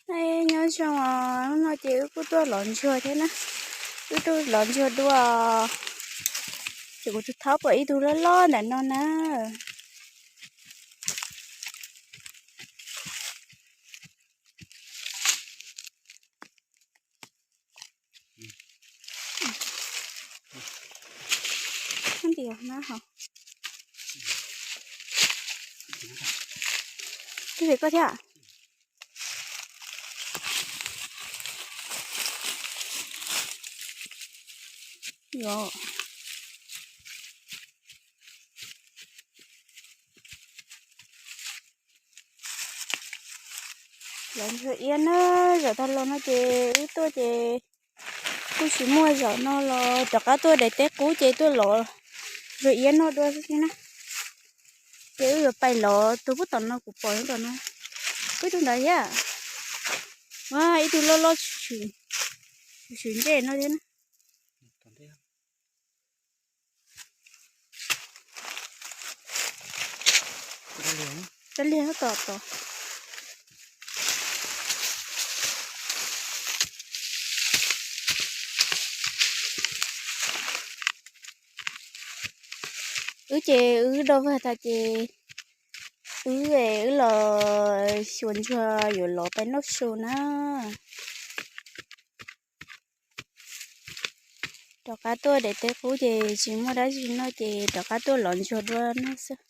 Nyob zoo os, hnub no ces wb kuj tuaj lov ntsuag thiab na. Wb tuaj lov ntsuag dua. Ces kuv tus thaub pom ib tug loj loj ntawm no na. Twb pem koj thiab. Yog. Lov ntsuag iab na, zaum tag los no ces wb tuaj ces kuj tsis muaj, zaum no los rov qab tuaj daim teb qub ces tuaj lov ntsuag iab noj dua xwb na. Ces wb yuav pais lov tus pub tom no, kuv pom tom no, ib tug ntawd thiab. Ua ib tug loj loj tshwm ntsej no thiab na. Kab liag tom tod. Wb ces wb do vag tas ces wb, wb los xyuas ntsuag yuav lov pais noj su na. Rov qab tuaj daim teb qub ces tsis muaj dab tsi noj ces rov qab tuaj lov ntsuag dua noj xwb.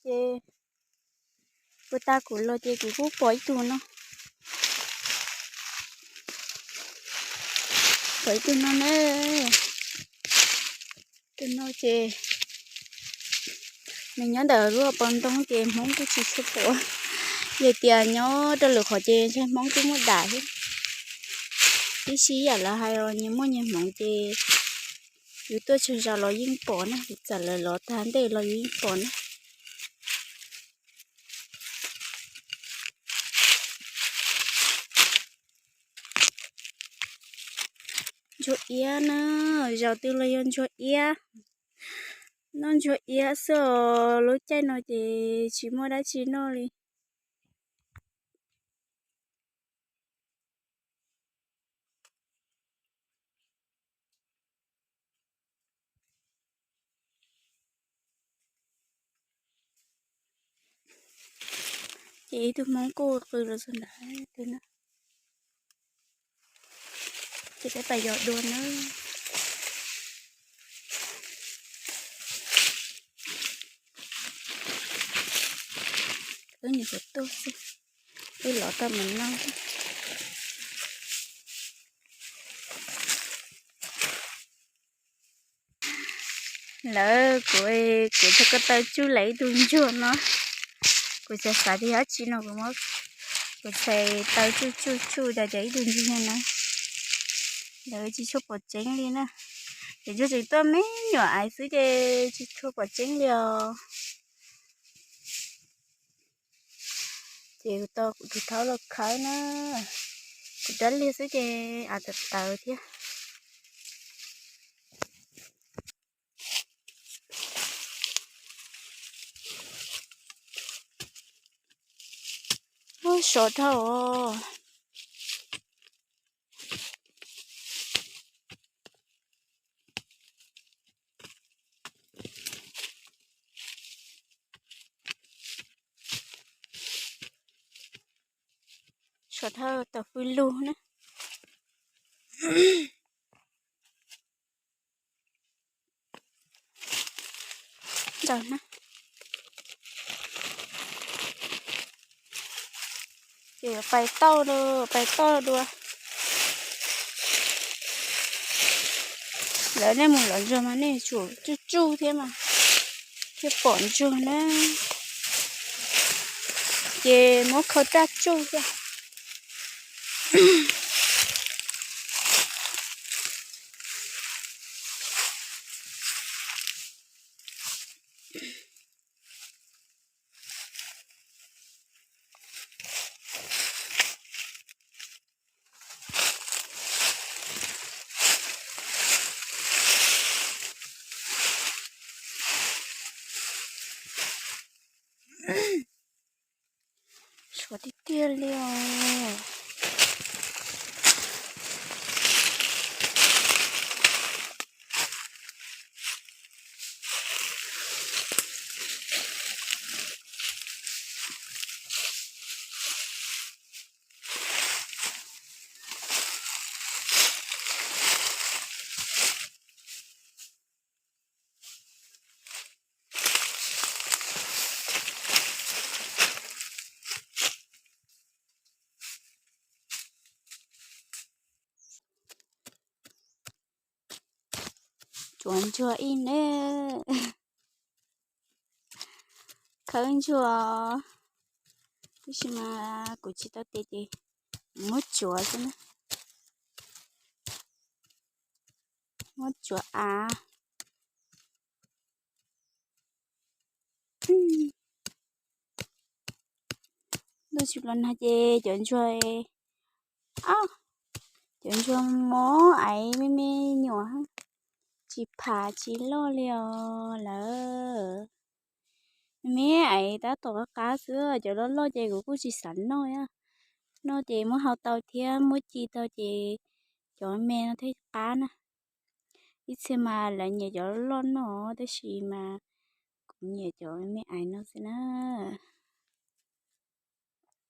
Ces puag ta kuv los ces kuv kuj pom ib tug no, pom ib tug no na. Tus no ces nws nyob ntawm lub pob ntoo ces Hmoob kuj tsis tshua pom. Yog tias nyob rau lwm qhov ces ntshe Hmoob twb muaj dam thiab. Tib si yam lawv hais os, nyias muaj nyias hmoov ces yus tuaj tsawg zaus los yeej pom na, yus txawm lawv lov tag ntej los yus yeej pom na. Ntsuag iab na, zaum twg los yog ntsuag iab. Noj ntsuag iab xwb os, lub caij no ces tsis muaj dab tsi noj li. Ces ib tug Hmoob kuj qw los txog ntawd twg na. Ces peb pais yos dua na. Wb nim kuv tuaj xwb, wb lov tau mus noj. Lawv kuv, kuv txhais ko taw tsuj lawm ib tug ntsuag no. Kuv txhais xav tias dab tsi no kuv muab, kuv txhais taw tsuj tsuj tsuj tas ces ib tug ntsuag no. Lawv tsis tshua pom tseeb li na. Ces ntsuag tseem tuaj me nyuam aiv xwb ces tsis tshua pom tseeb li os. Ces kuv tau kuv tus thaub los khawb na. Kuv rab liag xwb ces av tawv tawv thiab. Ub, sov dhau os. Sov dhau tau fwj lug na. Ntawm na. Ces pais tauj, pais tauj dua. Lawv nej mus lov ntsuag mas nej tsum tsuj tsuj thiab mas thiaj pom ntsuag na. Ces muab khau raj tsuj thiab. Tiag li os. Tsuav ntsuag ib ne. Khawb ntsuag, tab sis mas kuv tsis tau tes ces muab tsuav xwb na. Muab tsuav av. Ntuj tsis los nag ces cov ntsuag, cov ntsuag mob aiv me me nyuam, tsis pham tsis loj li os lawm. Me me aiv tab tom qab qab xwb, cov loj loj ces kuv kuj tsis xav noj. Noj ces muab hau tau thiab muab ci tau ces cov me no thiaj qab na. Ib txhia mas lawv nyiam cov loj noj, tab sis mas kuv nyiam cov me me aiv no xwb na.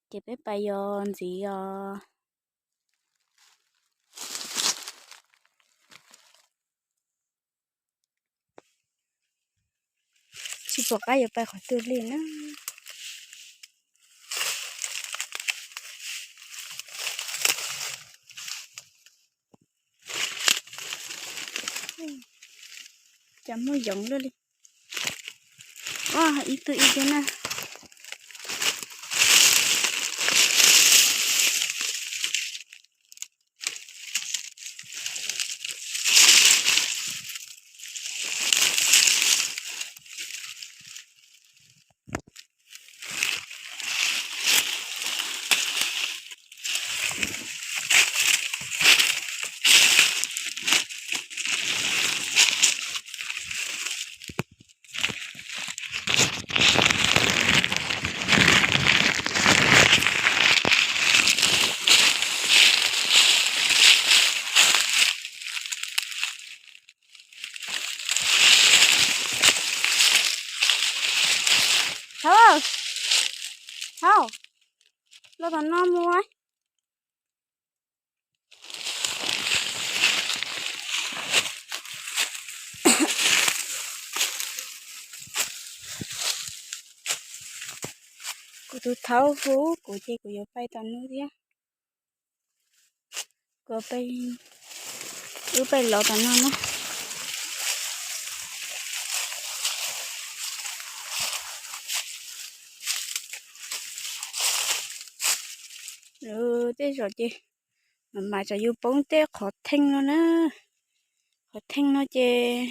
Ces peb pais yos ntxiv os. Tsis pom qab yuav pais qhov twg li na. Cas muaj yoov luaj li. Ib tug ib tug na. Thauj, thauj, los tom no mus. Kuv tus thaub hu kuv ces kuv yuav pais tom no thiab. Kuv, wb pais los tom no na. Tej zaum ces mam mam tsam yus poob tej qhov theej no na. Qhov theej no ces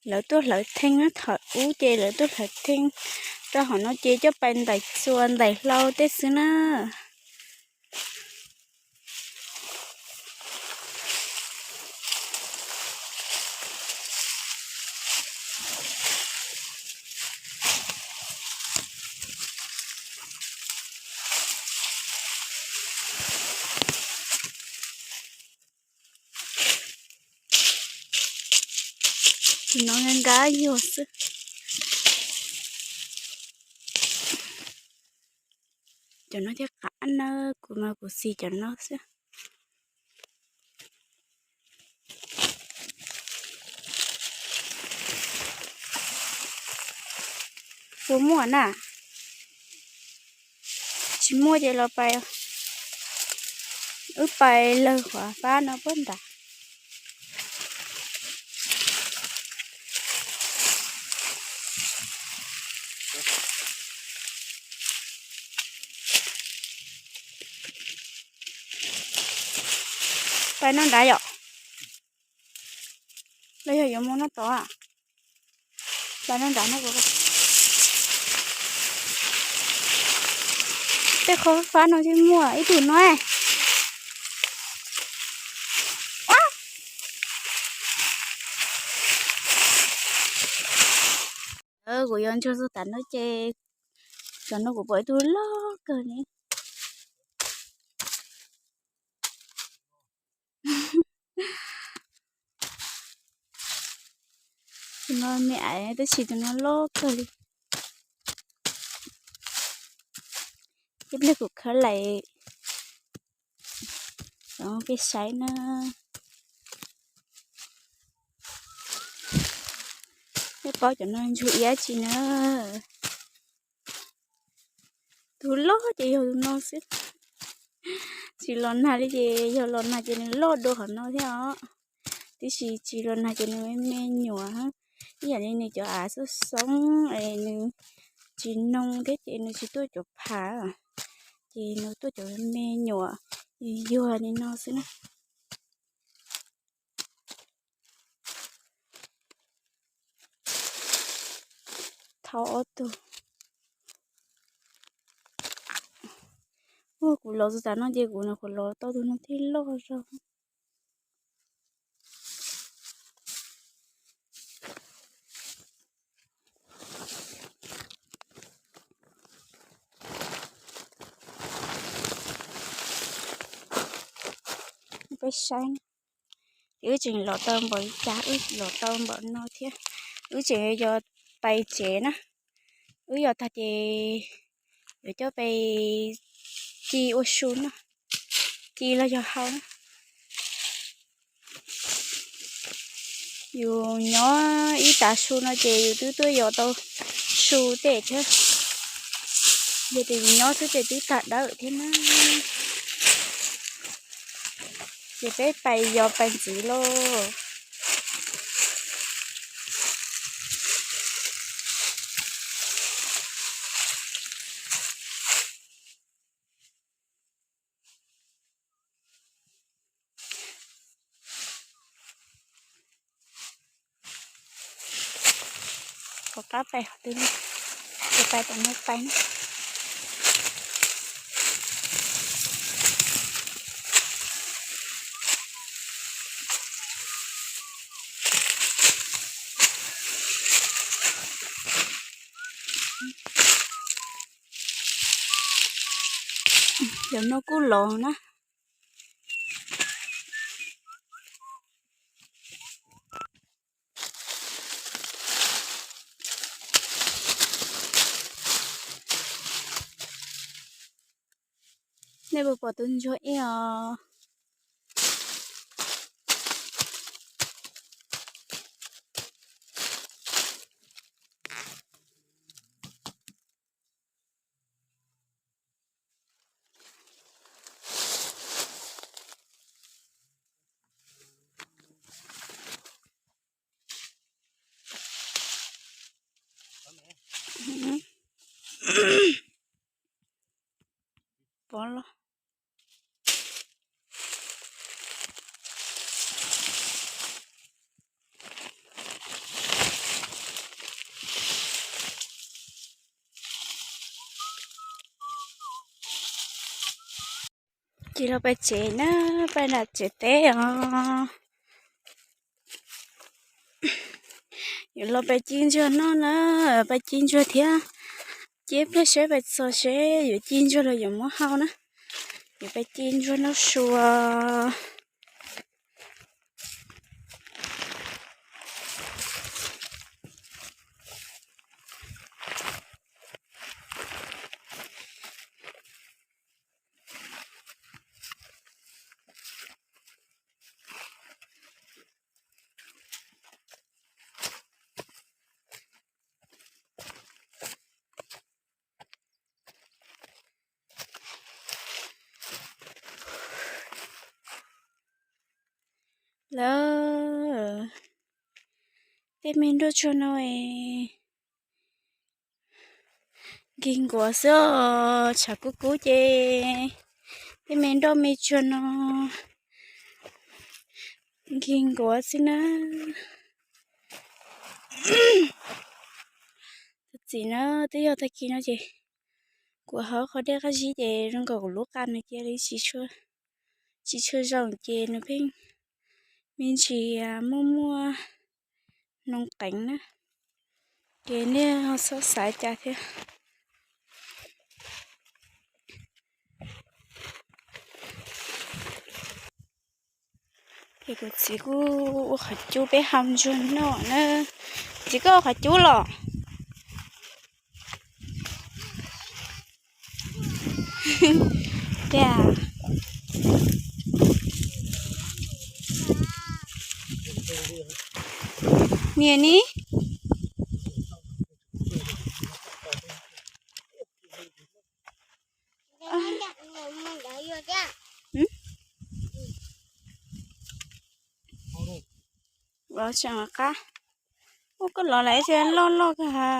lawv tuaj hlawv theej na, thaum ub ces lawv tuaj hlawv theej rau hauv no ces coj pais ntais txuas ntais hlau tej xwb na. Tus no nqa nqa yuag xwb. Cov no thiaj qab na, kuv mas kuv xis cov no xwb. Puas muaj na? Tsis muaj ces los pais, wb pais lawg qhov fab no puag nrad. Pais no nrad yom? Los yog yuav mus no tod? Pais no nrad no. Tej qhov fab no thiaj muaj ib tug no. Kuv yuav ntsuag txog tam no ces, tam no kuv pom ib tug loj kawg li. Tus no me aiv tab sis tus no loj kawg li. Ib pliag kuv khawb lais rau peb saib na. Peb paub cov no ntsuag iab tsi na. Tus loj ces yog tus no xwb. Tsis los nag li ces yog los nag ces nws loj dua qhov no thiab os. Tiam sis tsis los nag ces nws me me nyuam. Ib yam li nws cov av xoob xoob es nws tsis noo thiab ces nws tsis tuaj cov phav, ces nws tuaj cov me nyuam, yuag li no xwb na. Thauj ob tug. Ua kuv los txog tav no ces kuv nyuam qhuav los tau tus no thiaj loj zog. Peb saib, ces wb tseem los tau npaum li cas, wb los tau npaum no thiab. Wb tseem yuav pais tsev na. Wb yuav tag ces yuav coj pais ci ua su na, ci los yog hau na. Yus nyob ib tav su no ces yus twb tuaj yos tau su tej thiab. Yog tias yus nyob xwb ces twb tag dawm thiab na. Ces peb pais yos pais ntxiv lauj. Kom qab pais qhov twg li, ces pais tom no pais na. Cov no kuj los na. Nej puas pom tus ntsuag ib os? Pov los. Ces los pais tsev na, pais nram tsev teb os. Yuav los pais ci ntsuag noj na, pais ci ntsuag thiab. Cia pliag seb pais txog seb yuav ci ntsuag los yuav muab hau na. Yuav pais ci ntsuag noj su. Lawv, tej me nroj tsuag no nkig nkuav xwb os, tshav kub kub ces tej me nroj me tsuag no nkig nkuav xwb na. Tus txiv na, twb yog tag kis no ces kuv hauv qhov dej qab zib ces zoo nkaus kuv lub qa nws cia li tsis tshua zoo ces nws pheej me ntsis muaj muaj noo qeev na, ces nej ho txhob xav cas thiab. Ces kuv txiv kuj ua qhov cub peb hau ntsuag noj na. Txiv, koj ua qhov cub los? Tiag. Niam ni. Los tseem qab. Ua koj los lawm tias loj loj kawg ha.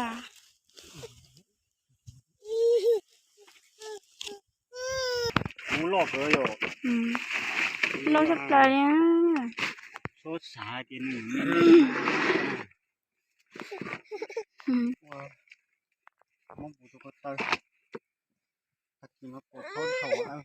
Kuv loj kawg yom. Loj tshaj plaws li. Txhob xav tias nws muab kuv tus ko taw, tag kis no kuv txhob dhau na.